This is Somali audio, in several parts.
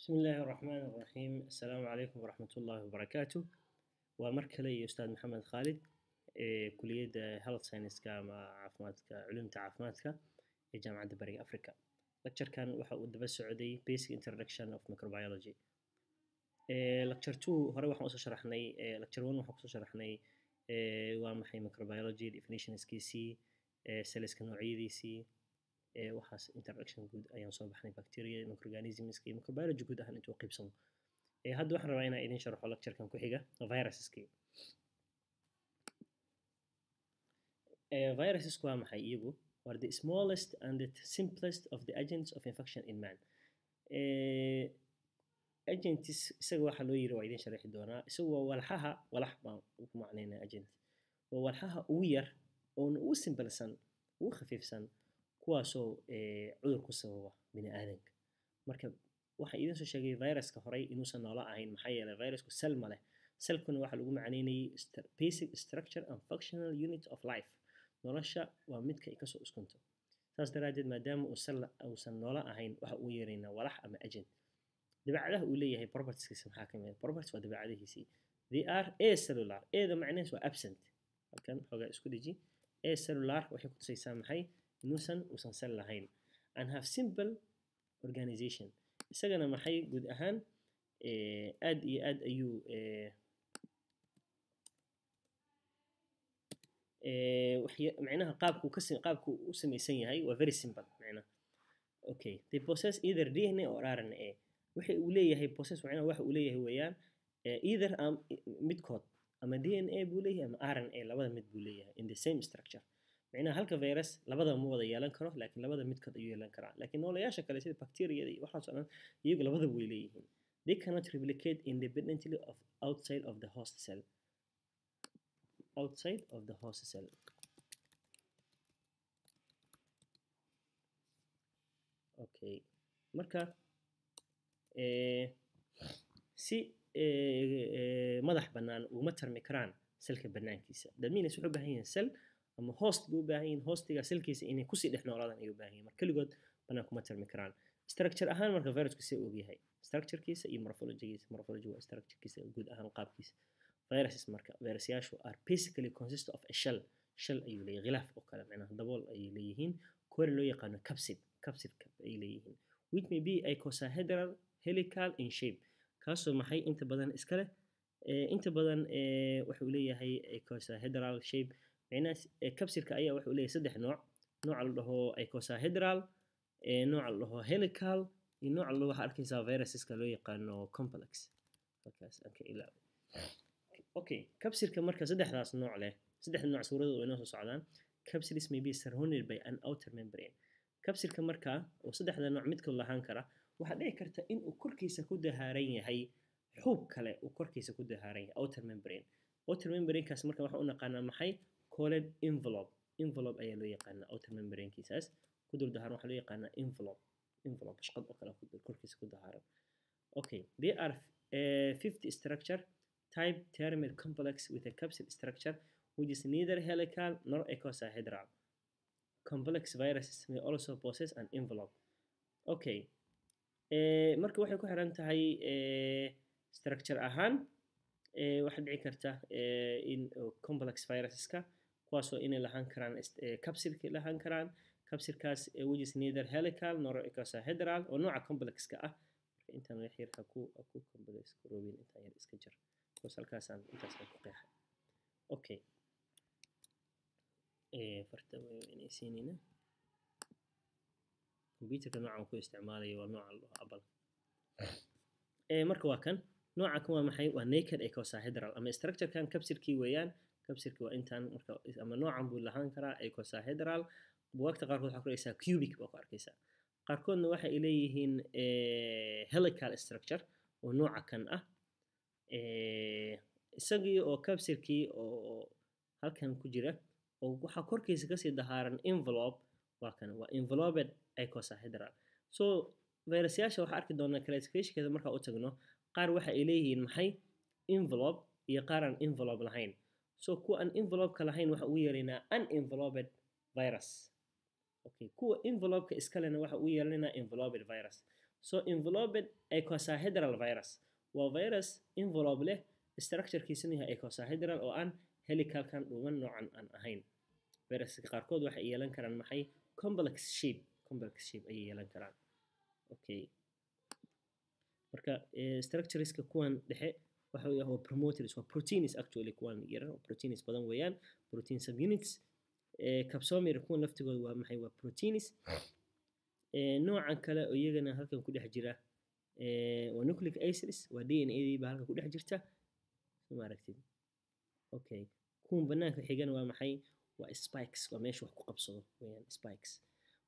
بسم الله الرحمن الرحيم. السلام عليكم ورحمة الله وبركاته. Waa mar kale iyo Ustaad Maxamed Khaalid ee kuliyadda Health Science-ka ama caafimaadka, culumta caafimaadka ee Jaamacadda Bariga Africa. Lecturekan waxa uu daba socday Basic Introduction of Microbiology. Lecture 2 hore waxaan usoo sharaxnay, lecture 1 waxaan kusoo sharaxnay waa maxay microbiology, definitionskiisii, cellska noocyadiisii, waxaas introduction guud ayaan soo baxnay, bacteria, microorganismska iyo microbiology guud ahaan intuu qaybsamo. Hadda waxaan rabaa inaan idin sharaxo lecturekan ku xiga viruseski. Viruses waa maxay iyagu? Are the smallest and the simplest of the agents of infection in man. Agents isaga waxaa loo yiri waa idin sharaxi doonaa. Isagu waa walxaha, walax baan ku macnaynaa agent. Waa walxaha ugu yar oona ugu simplesan, ugu khafiifsan, kuwaasoo cudur ku sababa bini aadanka. Marka waxaan idin soo sheegay viruska horay inuusan noola ahayn, maxaa yeelay virusku cell ma leh. Cellkuna waxaa lagu macnaynayay basic structure and functional unit of life. Nolosha waa midka ay kasoo uskunto. Saas daraaddeed, maadaama uu cell uusan noola ahayn, waxa uu yeeraynaa walax ama agent. Dabeecadaha uu leeyahay, propertieskiisa, maxaa ka mid ah? Properties waa dabeecadihiisii. They are acellular. A-da macnahees waa absent. Halkan xoogaa isku deji. Acellular waxay ku tusaysaa maxay? Inuusan uusan cell lahayn. And have simple organization. Isagana maxay guud ahaan aad iyo aad ayuu macnaha qaabku u samaysan yahay waa very simple macnaha. Okay, they possess either DNA or RNA. Waxa uu leeyahay possess macnaha waxa uu leeyahay weeyaan either midkood, ama DNA buu leeyahay ama RNA, labada mid buu leeyahay in the same structure. Macnaha halka virus labadaba ma wada yeelan karo, laakiin labada midkood ayuu yeelan karaa. Laakiin noolayaasha kale sida bacteriyada iyo waxaas oo dhan, iyagu labadaba way leeyihiin. They cannot replicate independently of outside of the host cell, outside of the host cell. Okay, marka si madax bannaan uguma tarmi karaan cellka banaankiisa. That means wuxuu u baahan yahay cell ama host buu u baahan yahay. Hostiga cellkiisa inay kusii dhex noolaadaan ayuu u baahan yahay. Marka keligood bannaan kuma tarmi karaan. Structure ahaan marka virusku see og yahay structurekiisa iyo morphologygiisa. Morphology waa structurekiisa guud ahaan, qaabkiisa. Viruses marka, virusyaashu are basically consist of a shell. Shell ayuu leeyahay, khilaaf oo kale, macnaha dabool ayay leeyihiin, kuwa loo yaqaano capsid. Capsidka ay leeyihiin, which may be icosahedral, helical in shape, kaasoo maxay inta badan iska leh inta badan wuxuu leeyahay icosahedral shape. Macnaha capsidka ayaa wuxuu leeyahay saddex nooc: nooca la dhaho icosahedral, nooca la dhaho helical iyo nooca la dhaho, waxaa arkaysaa viruseska loo yaqaano complex. Halkaas aan ka ilaaway. Okay, capsidka marka saddexdaas nooc leh, saddexda nooc suuradooda way noo soo socdaan. Capsids may be surrounded by an outer membrane. Capsidka marka oo saddexda nooc midkood lahaan kara, waxaa dhici karta in uu korkiisa ku dahaaran yahay xuub kale, uu korkiisa ku dahaaran yahay outer membrane. Outer membrane-kaas marka waxaan u naqaanaa maxay? Called envelope. Envelope ayaa loo yaqaanaa. Outer membrane-kiisaas ku dul dahaaran waxaa loo yaqaanaa envelope. Envelope shaqad oo kale ku dul korkiisa ku dahaaran. Okay, they are 50 structure type termed complex with a capsid structure which is neither helical nor icosahedral. Complex viruses may also possess an envelope. Okay, marka waxay ku xiran tahay structure ahaan, waxaa dhici karta in complex viruseska kuwaasoo inay lahaan karaan capsidka lahaan karaan, capsidkaas which is neither helical nor icosahedral oo nooca complexka ah. Marka intaan wax yar ha ku complex garoobin, intaan yar iska jar because halkaasaan intaasaan ku qeexay. Okay, farta weynaysiinayna. Computerka noocan ku isticmaalayo waa nooca la dhaho Apple. Marka waa kan nooca kan waa maxay? Waa naked icosahedral ama structurekan capsidkii weeyaan. Capsidki waa intaan. Marka ama noocan buu lahaan karaa icosahedral. Buugaagta qaarkood waxaa ku arkaysaa cubic baa ku arkaysaa. Qaarkoodna waxa ay leeyihiin helical structure oo nooca kan ah. Isagii oo capsidkii oo halkan ku jira oo waxaa korkiisa kasii dahaaran envelope. Waa kan, waa enveloped icosahedral. So virusyaasha waxaa arki doonaa classificationkeeda markaa u tagno, qaar waxa ay leeyihiin maxay? Envelope, iyo qaar aan envelope lahayn. So kuwa aan envelope-ka lahayn waxa ugu yeeraynaa unenveloped virus. Okay, kuwa envelope-ka iskalena waxa ugu yeeranaynaa enveloped virus. So enveloped icosahedral virus waa virus envelope leh, structurekiisuna yahay icosahedral oo aan helicalkan dhuuban noocan aan ahayn. Viruska qaarkood waxay yeelan karaan maxay? Complex shape, complex shape ayay yeelan karaan. Okay, marka structureska kuwan dhexe waxa uu yahay waa promoters, waa proteins actually. Kuwan yaran waa proteins badan weeyaan, protein subunits. Capsomere kuwan laftigooda waa maxay? Waa proteins. Noocan kale oo iyagana halkan ku dhex jira waa nucleic acids, waa DNA dii baa halkan ku dhex jirta, soo ma aragtid? Okay, kuwan banaanka xigana waa maxay? Waa spikes, waa meesha wax ku qabsado weeyaan, spikes.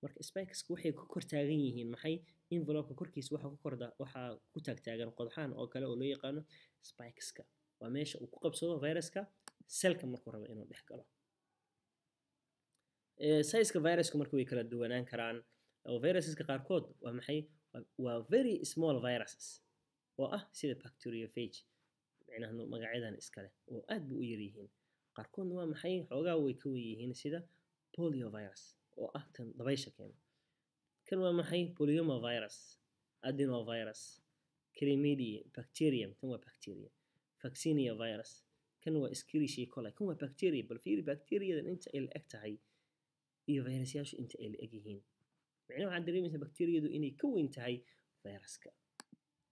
Marka spikes waxay ku kor taagan yihiin maxay? Envelope korkiisa waxa ku korda, waxaa ku taagtaagan qodxaan oo kale oo loo yaqaano spikeska. Waa meesha uu ku qabsado viruska cellka markuu rabo inuu dhex galo. Sizeka viruska marka way kala duwanaan karaan, oo viruseska qaarkood waa maxay? Waa very small viruses oo ah sida bacteriophage, micnaha magacyadan iskale, oo aad bu u yar yihiin. Qaarkoodna waa maxay? Xoogaa way ka wen yihiin, sida poliovirus oo ah tan dabaysha keeno. Kan waa maxay? Polyomavirus, adenovirus, chlamydia, bacterium, tan waa bacteria, vaccinia virus, kan waa Escherichia coli, kan waa bacteria. Bal fiiri bacteriadan inta ay la eg tahay iyo virusyaashu inta ay la eg yihiin. Macnaha waxaad dareemaysaa bacteriyadu inay ka weyn tahay viruska,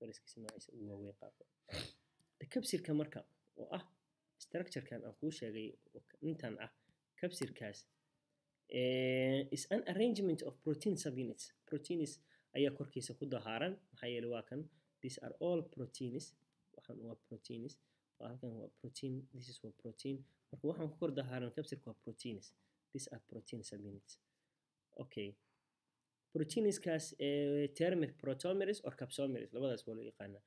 viruskiisa noociisa ugu waaweyn qaarkood. Capsidka marka, oo ah structurekan aan kuu sheegay intan ah, capsidkaas is an arrangement of protein subunits. Proteins ayaa korkiisa ku dahaaran, maxaa yeelay waa kan, these are all proteins. Waxaan waa proteins, waa halkan waa protein, this is waa protein. Marka waxaan ku kor dahaaran capsidka waa proteins. These are protein subunits. Okay, proteinskaas termed protomeres or capsomeres, labadaas waa loo yaqaanaa.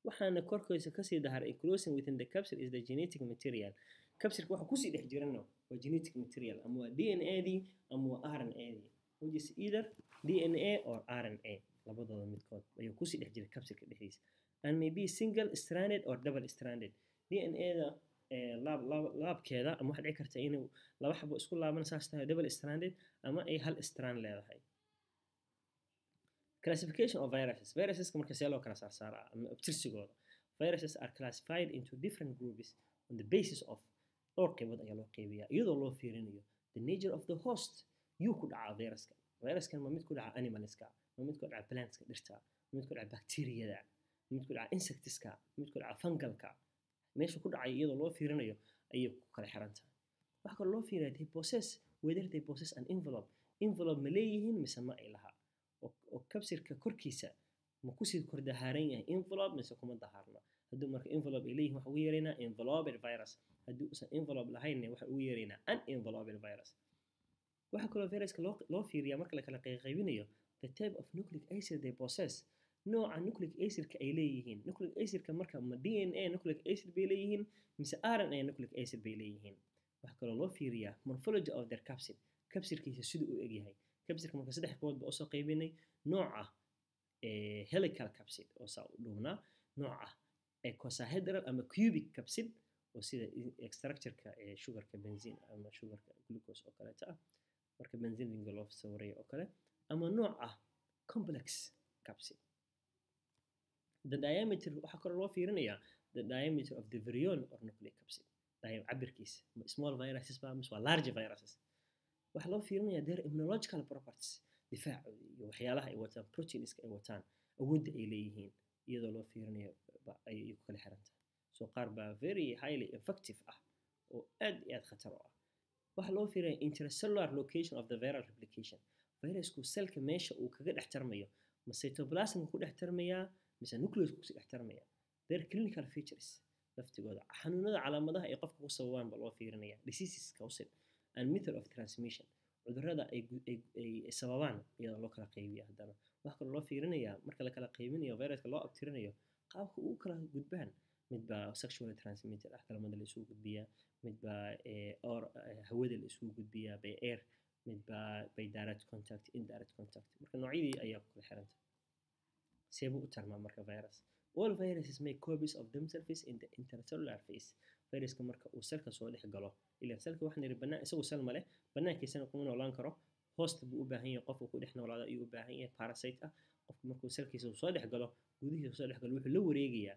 Waxaana korkiisa kasii daharay, enclosing within the capsid is the genetic material. Capsidka waxa kusii dhex jirana waa genetic material, ama waa DNA-dii ama waa RNA-dii, which is either DNA or RNA, labadooda midkood ayuu kusii dhex jira capsidka dhexdiisa, and may be single stranded or double stranded. DNA-da laab laabkeeda ama waxaa dhici karta inuu laba xabo isku laaban saas tahay, double stranded, ama ay hal strand leedahay. Classification of viruses. Viruseska marka see loo kala saarsaaraa ama abtirsigooda? Viruses are classified into different groups on the basis of, dhowr qaybood ayaa loo qeybiyaa iyadoo loo fiirinayo the nature of the host. Yuu ku dhacaa viruska? Viruskan ma mid ku dhaca animalska, ma mid ku dhaca plantska, dhirta, ma mid ku dhaca bacteriyada, ma mid ku dhaca insectiska, ma mid ku dhaca fungalka? Meesha ku dhacay iyadoo loo fiirinayo ayay ku kala xiran tahay. Waxaa kaloo loo fiiraya they possess, whether they possess an envelope. Envelope ma leeyihiin mise ma ay laha? Oo capsidka korkiisa ma kusii kor dahaaran yahay envelope mise kuma dahaarna? Hadduu marka envelope ay leeyihin, waxa ugu yeeraynaa enveloped virus. Haddii uusan envelope lahaynna, waxa ugu yeeraynaa unenveloped virus. Waxaa kaloo viruska loo fiiriyaa marka la kala qaybinayo the type of nucleic acid they possess, nooca nucleic acidka ay leeyihiin. Nucleic acidka marka ma DNA nucleic acid bay leeyihiin mise RNA nucleic acid bay leeyihiin? Waxaa kaloo loo fiiriyaa morphology of their capsid, capsidkiisa siduu u egyahay. Capsidka marka saddex qaybood ba usoo qaybinay: nooca helical capsid oo saa u dhuwnaa, nooca icosahedral ama cubic capsid oo sida structureka sugarka benzene ama sugarka glucose oo kaleeto ah, marka benzene ringa loo sawiray oo kale, ama nooca complex capsid. The diameter, waxaa kaloo loo fiirinayaa the diameter of the virion or nucleic capsid, cabirkiisa, small viruses ba mise waa large viruses. Waxaa loo fiirinayaa their immunological properties, difaacooda iyo waxyaalaha ay wataan, proteinska ay wataan, awoodda ay leeyihiin iyadoo loo fiirinayo ayay ku kala xiran tahay. So qaar baa very highly infective ah oo aad iyo aad khatar u ah. Waxaa loo fiirinaya intracellular location of the viral replication. Virusku cellka meesha uu kaga dhex tarmayo, ma cytoplasmka ku dhex tarmayaa mise nucleus kusii dhex tarmaya? Their clinical features laftigooda, xanuunada, calaamadaha ay qofka ku sababaan ba loo fiirinaya, diseases caused and method of transmission, cudurrada ay sababaan iyadoo loo kala qaybiya. Haddana waxaa kaloo loo fiirinayaa marka la kala qaybinayo viruska, loo abtirinayo qaabka ugu kala gudbaan. Mid baa sexually transmitted ah, kalamada la isugu gudbiyaa, mid baa or hawada la isugu gudbiyaa, by air, mid baa by direct contact, indirect contact. Marka noocyadii ayaa ku kala xiranta. Seebuu u tarmaa marka virus? All viruses make copies of themselves in the intracellular phase. Viruska marka uu cellka soo dhex galo, ilaan cellka waxaan nidhi bannaan isagu cell ma leh, bannaankiisana kuma noolaan karo, host buu u baahan yahay, qof uu ku dhex noolaado ayuu u baahan yahay, parasite ah. Qofku markuu cellkiisa uu soo dhex galo, gudihiisa soo dhex galo, wuxuu la wareegayaa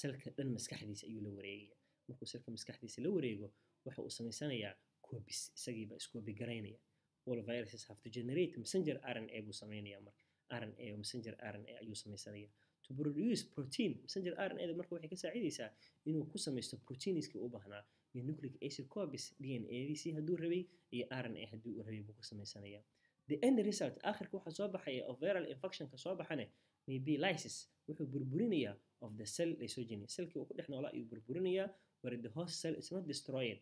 cellka dhan, maskaxdiisa ayuu la wareegayaa. Markuu cellka maskaxdiisa la wareego, waxa uu samaysanayaa copies, isagiiba iscopy garaynaya. All viruses have to generate messenger RNA buu samaynayaa. Marka RNA, messenger RNA ayuu samaysanaya to produce protein. Messenger RNA da marka waxay ka saacidaysaa inuu ku samaysto proteinskii u baahnaa iyo nucleic acid copies, DNA-diisii hadduu rabay iyo RNA haddii uu rabay buu ku samaysanayaa. The end result, aakhirka waxaa soo baxaya of viral infectionka soo baxane, may be lysis, wuxuu burburinayaa, of the cell lysogeny, cellkii uu ku dhex noolaa ayuu burburinayaa, where the host cell is not destroyed.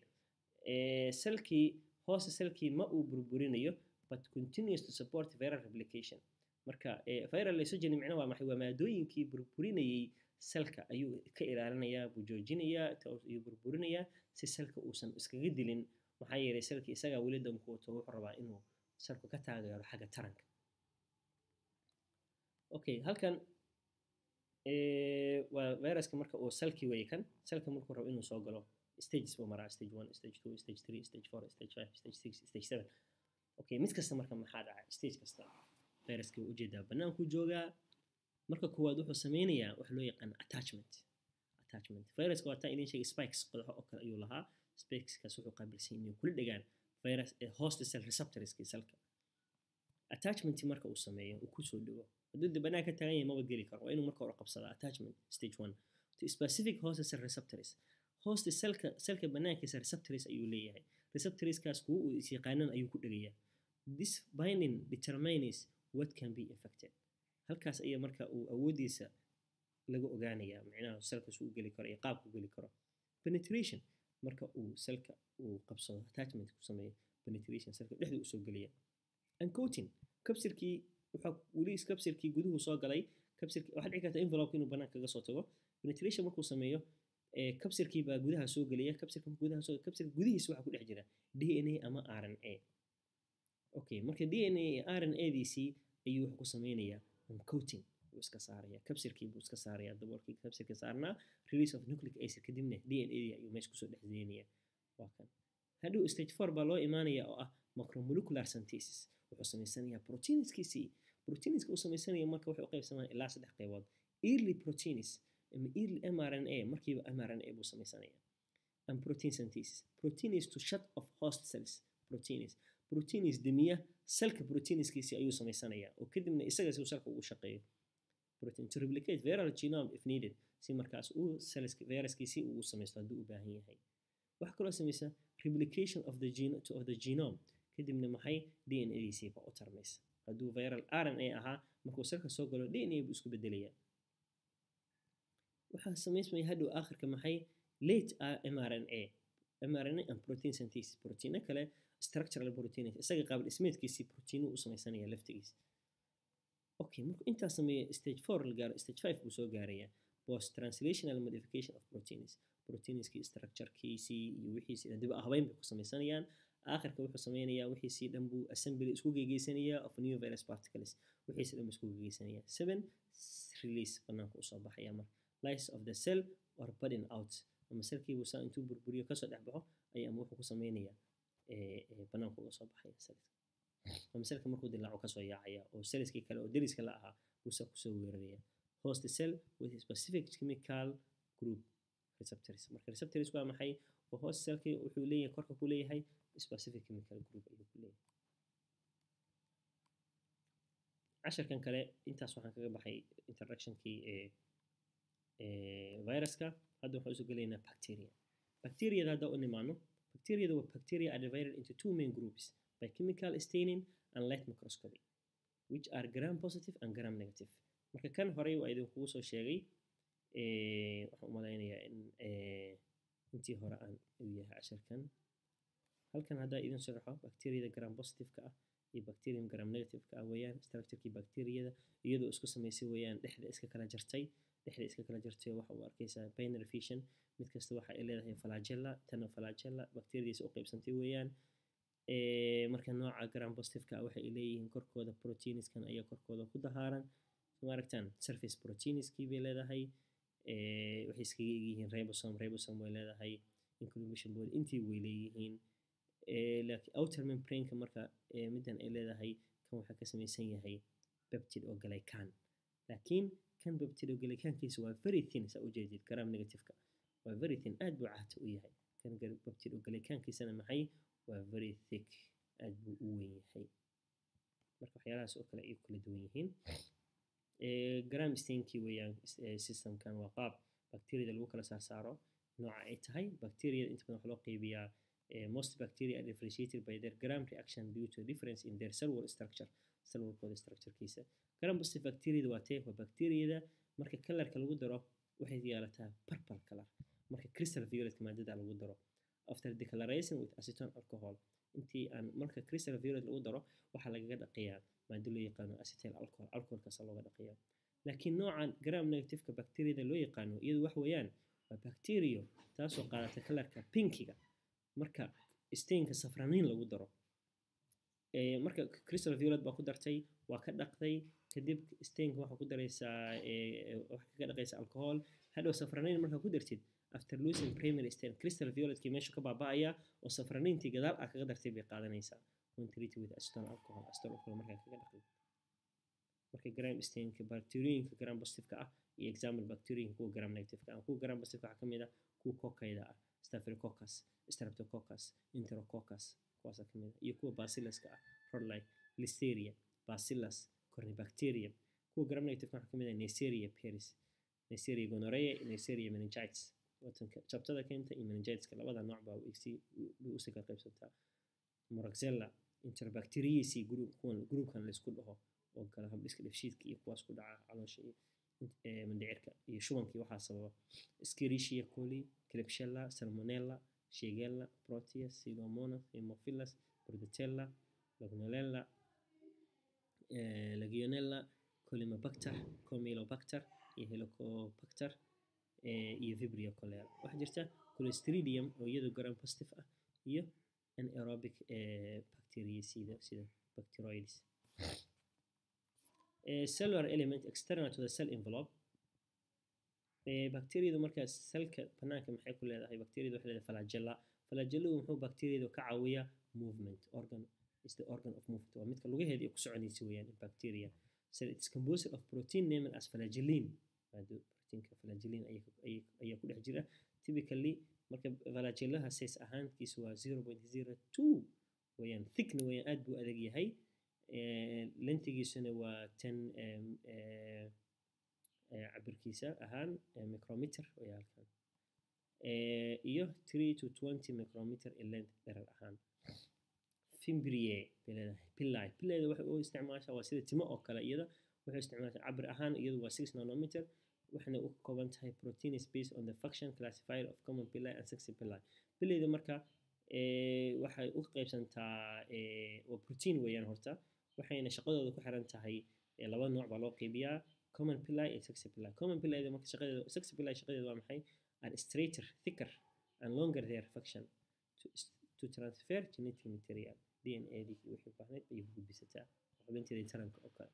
Cellkii host cellkii ma uu burburinayo, but continues to support viral replication. Marka viral lysogeny micno waa maxay? Waa maadooyinkii burburinayay cellka ayuu ka ilaalinayaa, buu joojinayaa, ayuu burburinayaa si cellka uusan iskaga dilin. Maxaa yeelay cellkii isagaa weli damku wato, wuxuu rabaa inuu cellku ka taageero xagga taranka. Okay, halkan waa viruska marka uu cellkii weeye kan. Cellka markuu rabo inuu soo galo, stages buu maraa: stage 1, stage 2, stage 3, stage 4, stage 5, stage 6, stage 7. Okay, mid kasta marka maxaa dhacay? Stage kasta viruskii wuu ujeedaa, bannaankuu joogaa. Marka koowaad wuxuu sameynayaa wax loo yaqaan attachment. Attachment viruska waa taan idin sheegay, spikes, qodaxo oo kale ayuu lahaa. Spikeskaas wuxuu qaabilsan inay kula dhegaan virus host cell receptorskii cellka. Attachment marka uu sameeyo, uu kusoo dhigo, hadduu de bannaan ka taagan yahay maba geli karo, waa inuu marka hore qabsadaa. Attachment stage 1 to specific host cell receptors. Host cellka, cellka bannaankiisa receptors ayuu leeyahay. Receptorskaas kuwa uu is yaqaanan ayuu ku dhegayaa. This binding determines what can be infected. Halkaas ayaa marka uu awoodiisa laga ogaanayaa, micnaha cellkaas uu geli karo iyo qaabku geli karo. Penetration, marka uu cellka uu qabsado, attachment ku sameeyo, penetration, cellka dhexda uu soo gelaya. Uncoating, capsidkii waxaa weli capsidkii guduhu soo galay. Capsidkii waxaa dhici karta envelope inuu banaanka kaga soo tago. Penetration markuu sameeyo, capsidkii baa gudaha soo gelaya. Capsidka gudaha soo, capsidka gudihiisa waxaa ku dhex jira DNA ama RNA. Okay, marka DNA iyo RNA-diisii ayuu wuxuu ku sameynayaa uncoating, wuu iska saaraya capsidkii, buu iska saaraya daboolkii capsidka saarnaa. Release of nucleic acid, kadibna DNA-dii ayuu meesha kusoo dhex deynaya. Waa kan. Hadhow stage 4 baa loo imaanaya oo ah macromolecular synthesis. Wuxuu samaysanayaa proteinskiisii. Proteinska uu sameysanaya marka waxay u qaybsamaan ilaa saddex qaybood: early proteins ama early mRNA, markiiba mRNA buu sameysanaya, and protein synthesis, proteins to shut off host cells proteins, proteins demiya cellka proteinskiisii ayuu sameysanayaa oo kadibna isaga si uu cellka ugu shaqeeyo. Protein to replicate viral genome if needed, si markaas uu cellska viruskiisii uu sameysto hadduu u baahan yahay. Waxaa kaloo sameysa replication of the gene of the genome. Kadibna maxay? DNA-diisii baa u tarmaysa. Hadduu viral RNA ahaa, markuu cellka soo galo DNA buu isku bedelayaa. Waxaa samaysmaya hadhow aakhirka maxay? Late mRNA, mRNA and protein synthesis, proteino kale, structural protein, isaga qaab dhismeedkiisii proteinu u sameysanaya laftigiisa. Okay, markuu intaas sameeyo, stage 4 la gaaro, stage 5 buu soo gaarayaa: post translational modification of proteins. Proteinskii structurekiisii iyo wixiisii dib habeyn bay ku sameysanayaan. Aakhirka wuxuu sameynayaa wixiisii dhan buu assembly isku geegeysanayaa of new virus particles, wixiisii dhan buu isku geegeysanayaa. Seven, release, banaanka usoo baxaya. Marka lysis of the cell or budding out, ama cellkii buu saa intuu burburiyo kasoo dhex baxo ay ama wuxuu ku sameynayaa banaanka uga soo baxaya cellska, ama cellka markuu dilaaco kasoo yaacaya oo cellskii kale oo deriska la ahaa buu saa kusoo weeraraya. Host cell with a specific chemical group receptors. Marka receptors waa maxay? Oo host cellkii wuxuu leeyahay, korka ku leeyahay specific chemical group ayuu ku leeyahay. Casharkan kale intaas waxaan kaga baxay introductionkii ee viruska. Hadda waxaan usoo gelaynaa bacteria. Bacteriada hadda u nimaano, bacteriada waa bacteria are divided into two main groups by chemical staining and light microscopy, which are gram positive and gram negative. Marka kan horey waa idinkugu soo sheegay, waxaan u malaynayaa in intii hore aan uu yahay casharkan. Halkan haddaa idin sharaxo bacteriada gram positive-ka ah iyo bacterium gram negative-ka ah weeyaan. Structure-kii bacteriyada iyadoo isku samaysay weeyaan, dhexda iska kala jartay, dhexda iska kala jartay. Waxa uu arkaysaa binary fission. Mid kasta waxa ay leedahay flagella, tana flagella, bacteriadiisa u qaybsantay weeyaan. Marka nooca gram positive-ka ah waxay leeyihiin korkooda proteinskan ayaa korkooda ku dahaaran, ma aragtaan? Surface proteinskii bay leedahay. Waxay iskaga egyihiin ribosome, ribosome way leedahay, incubation body intii way leeyihiin. Laakiin outer membrane-ka marka middan ay leedahay kan waxaa ka samaysan yahay peptide oo glycan. Laakiin kan peptidoglycankiisa waa very thin, saa ujeedid. Gram negativeka waa very thin, aad buu caato u yahay. Kan peptidoglycankiisana maxay? Waa very thick, aad buu u weyn yahay. Marka waxyaalahaas oo kale ay kala duwan yihiin. Gram stainkii weeyaan. Systemkan waa qaab bacteriada lagu kala saarsaaro nooca ay tahay. Bacteriada inta badan waxaa loo qeybiyaa, most bacteria are differentiated by their gram reaction due to a difference in their cell wall structure, cell wallkooda structurekiisa. Gram positive bacteriada waa tee? Waa bacteriada marka colorka lagu daro waxay yeelataa purple color, marka crystal violetka maadada lagu daro after decolorizing with acetone alcohol. Intii aan marka crystal violet lagu daro, waxaa lagaga dhaqayaa maado loo yaqaano acetyl alcohol, alcoholkaasa looga dhaqayaa. Laakiin noocan gram negativeka bacteriada loo yaqaano iyadu wax weeyaan waa bacterio taasoo qaadata colorka pinkiga marka stainka safranin lagu daro. Marka crystal violet baa ku dartay, waa ka dhaqday, kadib stainka waxaa ku daraysaa, waxaa kaga dhaqaysaa alcohol. Hadhow safranin markaa ku dartid, after losing primary stain, crystal violetkii meesha ka baaba'aya oo safranintii gadaal ah kaga dartay bay qaadanaysaa when treated with acetone alcohol, acetone alcohol markaa kaga dhaqday. Marka gram stainka bacteriyinka gram positive-ka ah iyo example bacteriyinka kuwa gram negative-ka ah. Kuwa gram positive waxaa ka mid ah kuwa coccayda ah, Staphylococcus, Streptococcus, Enterococcus, kuwaasaa ka mid ah, iyo kuwa bacilluska ah, rod-like, Listeria, Bacillus, Corynebacterium. Kuwa gram negative waxaa ka mid ah Neisseria feris, Neisseria gonorrhoeae, Neisseria meningitis, watanka jabtada keenta iyo meningitiska, labada nooc baa bay usii kala qaybsantaa. Moraxella, Enterobacteriaceae group, kuwan groupkan laysku dhaho oo kala habdhiska dheefshiidka iyo kuwaas ku dhaca, caloosha iyo mindhicirka iyo shubanka iyo waxaa sababa. Escherichia coli, Klebsiella, Salmonella, Shigella, Proteus, Pseudomonas, Haemophilus, Bordetella, Legionella, Legionella, Campylobacter, Campylobacter iyo Helicobacter iyo Vibrio cholera. Waxaa jirta Clostridium oo iyadu gram positive ah iyo anaerobic bacteria sida Bacteroides. Cellular element external to the cell envelope. Bacteriadu markaa cellka banaanka maxay ku leedahay? Bacteriadu waxay leedahay flagella. Flagellahu muxuu bacteriadu ka caawiyaa? Movement organ, is the organ of movement, waa midka lugaheeda ay ku soconaysa weeyaan in bacteria. So it's composed of protein named as flagellin. Maado proteinka flagellin ayaa ku dhex jira. Typically marka flagellaha size ahaankiisu waa 0.02 weeyaan, thickna weeyaan, aad buu adag yahay. Lengthigiisuna waa 10 cabirkiisa ahaan micrometer weeyaa halkan, iyo 3 to 20 micrometer in length dherer ahaan. Fimbriae bay leedahay, pili. Pilida waxay u isticmaashaa waa sida timo oo kale. Iyada waxay isticmaashaa cabir ahaan iyadu waa 6 nanometer, waxayna u kooban tahay protein is based on the function classified of common pili and sexy pili. Pilida marka waxay u qaybsantaa, waa protein weeyaan horta, waxayna shaqadooda ku xiran tahay laba nooc baa loo qeybiyaa, common pili iyo sexy pili. Common pili marka shaqadeeda, sexy pili shaqadeeda waa maxay? Are straighter, thicker and longer. Their function to transfer genetic material, DNA dii wixii baahneyd ayay ku gudbisataa, xubinteeda taranka oo kale.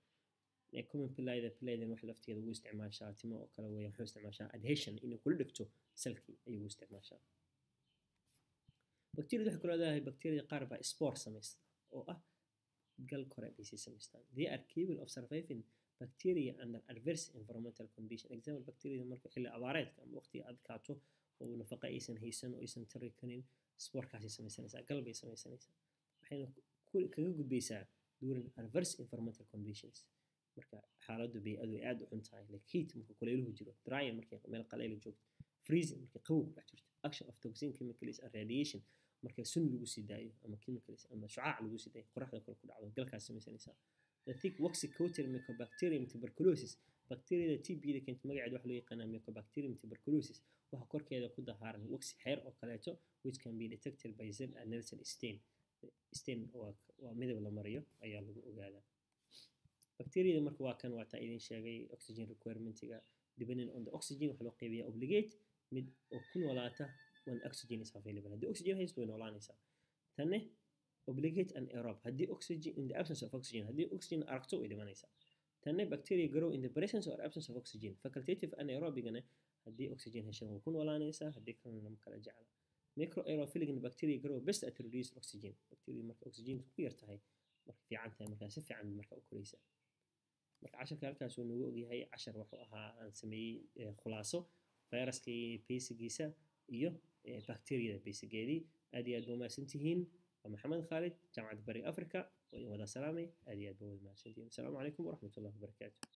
Common pilida, pilidan wax lafteeda ugu isticmaashaa timo oo kale weeyaan. Wuxuu isticmaashaa adhesion, inay kula dhegto cellkii ayay ugu isticmaashaa. Bacteriada waxay ku leedahay, bacteriada qaar baa spore samaysta oo ah gal kore bay sii samaystaan. They are capable of surviving bacteria under adverse environmental condition. Example, bacteriada marka xilli abaareedka ama waqtiga adkaato oo nafaqa aysan haysan oo aysan tari karin, sporekaasay samaysanaysaa, gal bay samaysanaysaa, waxayna kaga gudbaysaa during adverse environmental conditions, marka xaaladdu bey'adu ay aad u xun tahay, like heat marka kulayluhu jiro, drying markay meel qalayla joogto, freezing markay qabow ku dhex jirto, action of toxin chemicals and radiation, marka sun lagu sii daayo ama chemicals ama shucaac lagu sii daayo, qoraxda kale ku dhacdo, galkaas samaysanaysaa. The thick waxy coated Mycobacterium tuberculosis, bacteriada TB-da keenta magaceeda waxaa loo yaqaanaa Mycobacterium tuberculosis. Waxa korkeeda ku dahaaran waxy xeer oo kaleeto, which can be detected by Ziehl Neelsen stain. Stain waa midab la mariyo ayaa lagu ogaadaa. Bacteriada marka waa kan, waa taa idin sheegay oxygen requirementiga. Depending on the oxygen waxaa loo qeybiyaa obligate, mid oo ku noolaata when oxygen is available, haddii oxygen haysto way noolaanaysaa. Tanne obligate anaerobe, haddii oxygen, in the absence of oxygen, haddii oxygen aragto way dhimanaysaa. Tanne bacteria grow in the presence or absence of oxygen. Facultative anaerobigana haddii oxygen heshan way ku noolaanaysaa, haddii kalena lama kala jecla. Microaerophilic bacteria grow best at reduced oxygen. Bacteria marka oxygen ku yar tahay marka fiican tahay, markaa si fiican marka u koraysaa. Marka casharka halkaas uu nagu ogyahay. Cashar wuxuu ahaa aan sameeyey khulaaso viruskii basicgiisa iyo bacteriyada basicgeedii. Aad iyo aad ba umahadsantihiin. Waa Maxamed Khaalid, Jaamacadda Bariga Africa, oo idin wada salaamay. Aad iyo aad ba wada mahadsantihiin. Asalaamu calaykum waraxmat ullahi wabarakaatu.